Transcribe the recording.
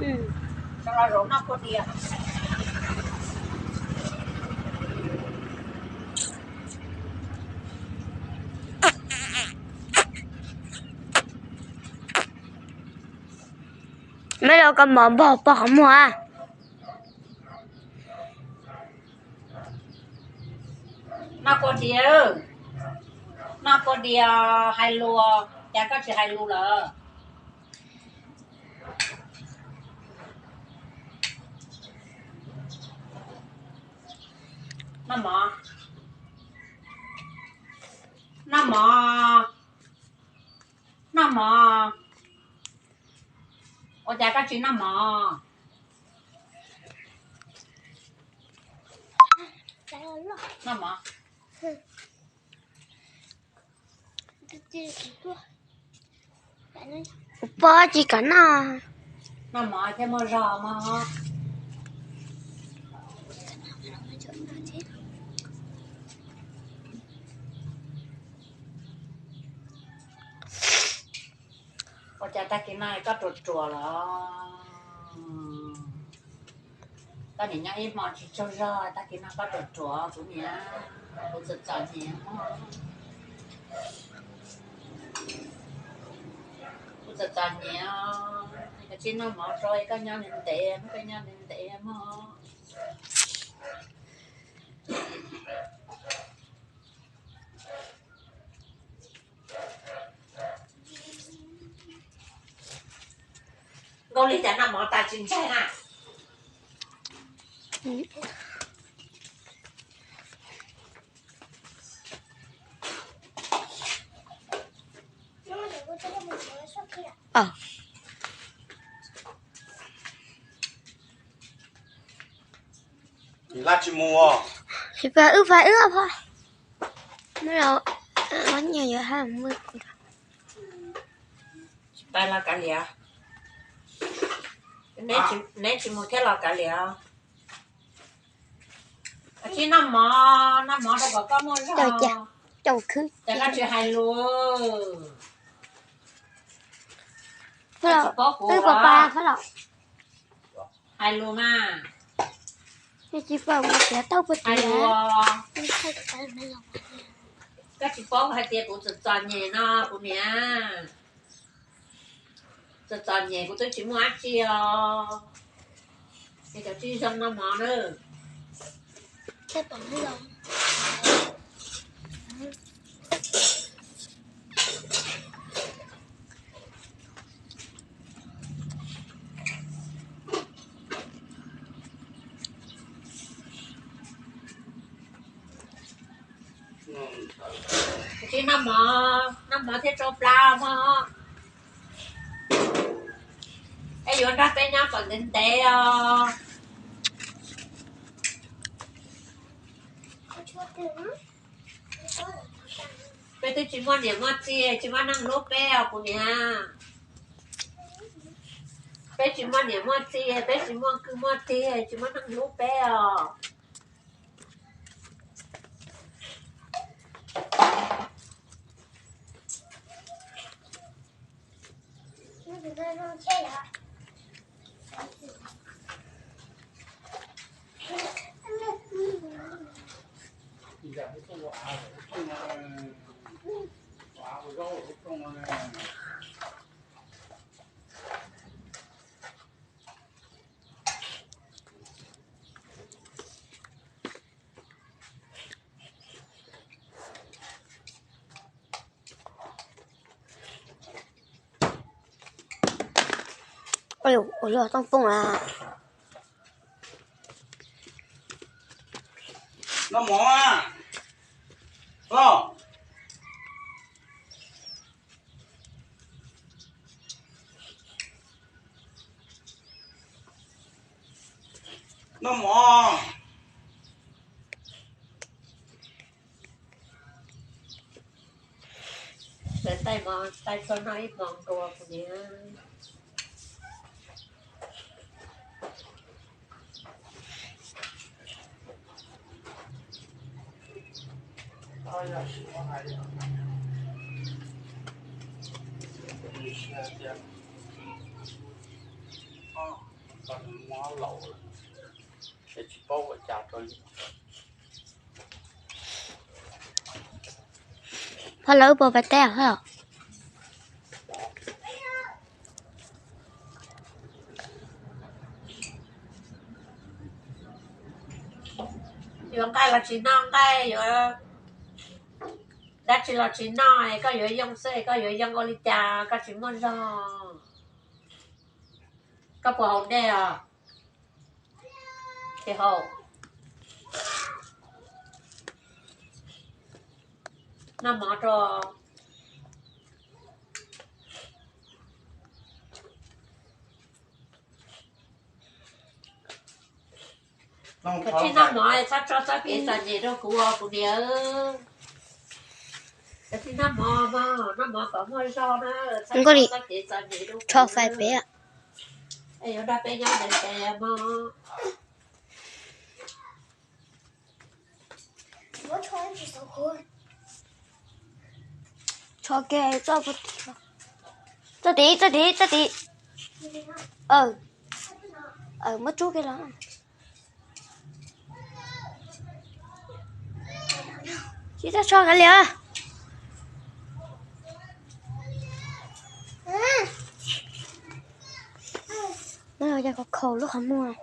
Los zaum noj kua diav. Meb los koj mov npog pog qhov muag. Noj kua diav, noj kua diav hais lus, cas koj tsis hais lus lawm? Noj mov, noj mov, noj mov. Ua cas koj tsis noj mov? Noj mov. Kuv pog tsis kam noj. Noj mov thiaj muaj zog mog. Ua cas tag kis no koj ruam ruam los? Koj niam nyob ib hmo tsis tsaug zog, tag kis no koj ruam ruam kuv niam, kuv txom txom nyem mog. Kuv txom txom nyem, koj tsis noj mov rau koj nyob ntev ntev, muab koj nyob ntev ntev mog. Nkauj Lig cas noj mov tas tsis ntshai na. Tsis pab wb, pab wb pog. Nyob los, nyias yuav hab mus. Tsis pab los kav liam. Neb tsis mus thiab los kav liam. Tsis noj mov, noj mov rau kom koj muaj zog. Cas koj tsis hais lus? Koj tsis paub kuv los? Hais lus mas. Hais lus. Koj tsis paub hais tias kuv txom txom nyem no kuv niam. Txom txom nyem kuv twb tsis muaj dab tsi os. Es cov tsis zoo no mov na. Tsis noj mov, noj mov thiab tsau plab mog. Es yuav nrog peb nyob kom ntev ntev os. Peb twb tsis muaj niam muaj txiv, tsis muaj neeg hlub peb os kuv niam. Peb tsis muaj niam muaj txiv, peb tsis muaj kwv muaj tij, tsis muaj neeg hlub peb os. Ua luaj tooj poob a. Noj mov a. Koj noj mov. Lawv taij mov taij txog noj ib hmo nkaus kuv niam. Mob laus, tsis paub ua cas rau li. Pog lawv puas pas teb hos? Yuav nqaij los tsis noj nqaij, yuav dab tsi los tsis noj, koj yuav yoo xwb, koj yuav yoo ua li cas koj tsis muaj zog? Koj puas haus dej os? Tsis haus. Noj mov rau. Koj tsis noj mov txhob tso txoj kev txom nyem rau kuv, kuv niam. Koj tsis noj mov, noj mov kom muaj zog na, txhob tso txoj kev txom nyem rau kuv. Tsho fais pem. Yuav nrog peb nyob ntev ntev mog. Tsho ke, txoj tid, txoj tid, txoj tid. Muab rub ke los. Tsis txhob tsho kav liam. Yog khaus lub qhov muag.